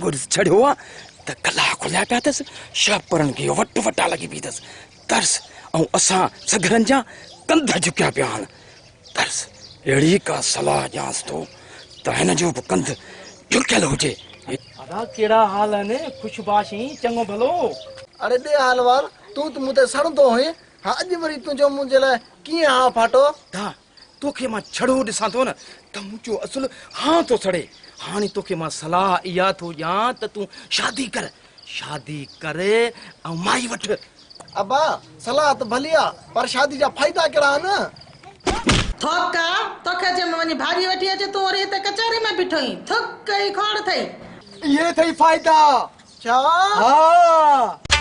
جهڳو ڏس ڇڙيو آ ته ڪلا کليا پيا اٿس، شهپرن کي وٽ وٽا لڳي پئي اٿس. ترس ۽ اسان سگهرن جا ڪنڌ جهڪيا پيا آهن. ترس اهڙي ڪا صلاح ڏيانس ٿو ته هن جو به ڪنڌ جهڪيل هجي. ادا ڪهڙا حال آهن، خوش باش آهين، چڱو ڀلو؟ اڙي ڏي حال احوال، تون ته مون تي سڙندو هئين، ها اڄ وري تنهنجو منهنجي لاء ڪيئن هانء ڦاٽو؟ دا توکي مان ڇڙو ڏسان ٿو نه ته منهنجو اصل هانء ٿو سڙي. هاڻي توکي مان صلاح اها ٿو ڏيان ته تون شادي ڪر، شادي ڪر ۽ مائي وٺ. ابا، صلاح ته ڀلي آ، پر شادي جا فائدا ڪهڙا آهن؟ ٿوڪ آ، توکي چيم وڃي ڀاڄي وٺي اچ، تون وري هتي ڪچهري ۾ بيٺو آهين. ٿڪ ئي کوڙ اٿئي. اهي اٿئي فائدا. ڇا؟ ها.